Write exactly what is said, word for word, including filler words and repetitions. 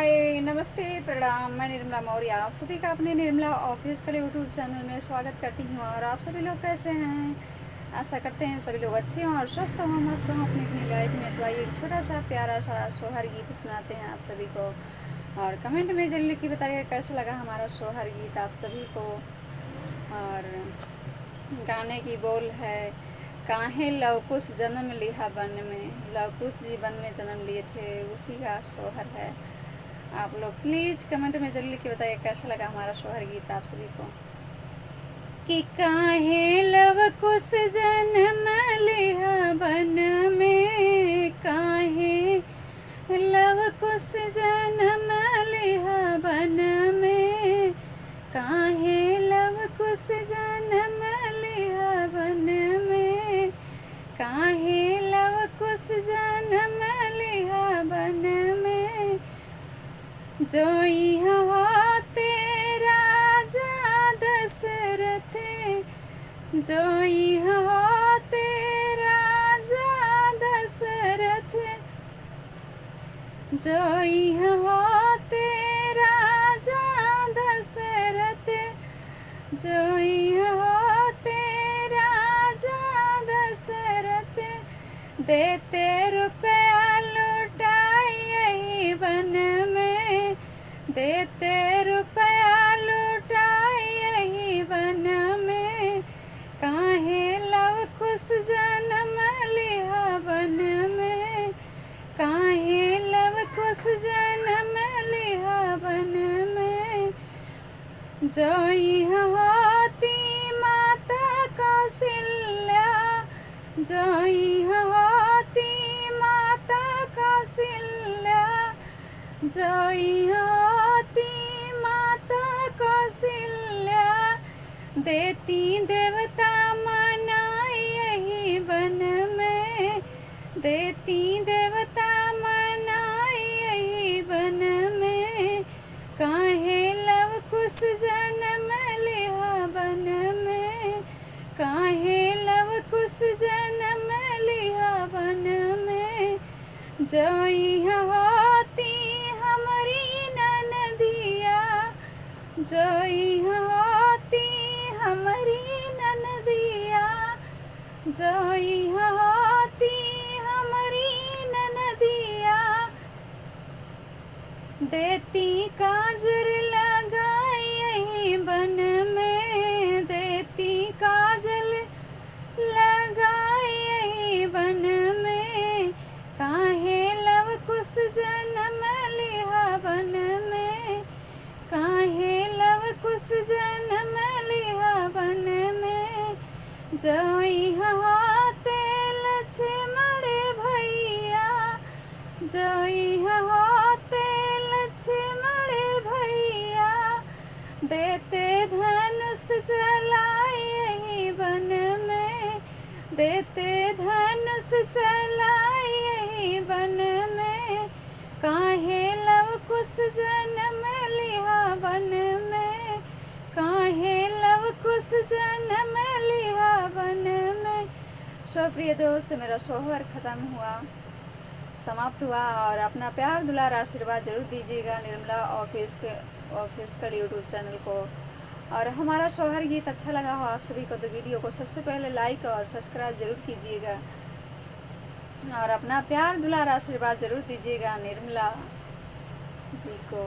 नमस्ते, प्रणाम, मैं निर्मला मौर्य। आप सभी का अपने निर्मला ऑफिशियल YouTube चैनल में स्वागत करती हूँ। और आप सभी लोग कैसे हैं? आशा करते हैं सभी लोग अच्छे हों और स्वस्थ हों, मस्त हों अपनी अपनी लाइफ में। तो आइए, एक छोटा सा प्यारा सा सोहर गीत सुनाते हैं आप सभी को। और कमेंट में जरूर लिख के बताइए, कैसा लगा हमारा सोहर गीत आप सभी को। और गाने की बोल है, काहे लव कुश जन्म लिहा बन में। लव कुश जी बन में जन्म लिए थे, उसी का सोहर है। आप लोग प्लीज कमेंट में जरूर लिख के बताइए, कैसा लगा हमारा सोहर गीत आप सभी को। कि काहे लव कुश जन्म लिहा बन में, काहे लव कुश जन्म लिहा बन में, काहे लव कुश जन्म लिहा बन में, काहे लव कुश जन्म लिहा बन में। जो इहाँ होते राजा दशरथ, जो इहाँ होते राजा दशरथ, जो इहाँ होते राजा दशरथ, जो इहाँ होते राजा दशरथ, देते रुपया लुटाई यही बन में, देते रुपया लुटाई यही बन में। काहे लव कुश जन्म लिहा बन में, काहे लव कुश जन्म लिहा बन में। जो इहाँ होती माता कौशल्या, जो इहाँ होती माता कौशल्या, जो इहाँ होती माता कौशल्या, देती देवता मनाई यही बन में, देती देवता मनाई यही बन में। काहे लव कुश जन्म लिहा बन में, काहे लव कुश जन्म लिहा बन में। जो इहाँ होती हमरी ननदिया, जो इहाँ होती हमरी ननदिया, जो इहाँ होती हमरी ननदिया, देती काजर लगाई यही बन में, देती काजल लगाई यही बन में। काहे लव कुश जन्म लिहा बन में, काहे लव कुश जन्म लिहा बन में। जो इहाँ होते लक्ष्मण भैया, जो इहाँ होते लक्ष्मण भैया, देते धनुष चलाई यही बन में, देते धनुष चलाई यही बन में। काहे लव कुश जन्म लिहा बन में, काहे लव कुश जन्म लिहा बन में। So प्रिय दोस्त, मेरा सोहर ख़त्म हुआ, समाप्त हुआ। और अपना प्यार, दुलार, आशीर्वाद जरूर दीजिएगा निर्मला ऑफिस के, ऑफिशियल YouTube चैनल को। और हमारा सोहर गीत अच्छा लगा हो आप सभी को, तो वीडियो को सबसे पहले लाइक और सब्सक्राइब जरूर कीजिएगा। और अपना प्यार, दुलार, आशीर्वाद जरूर दीजिएगा निर्मला जी को।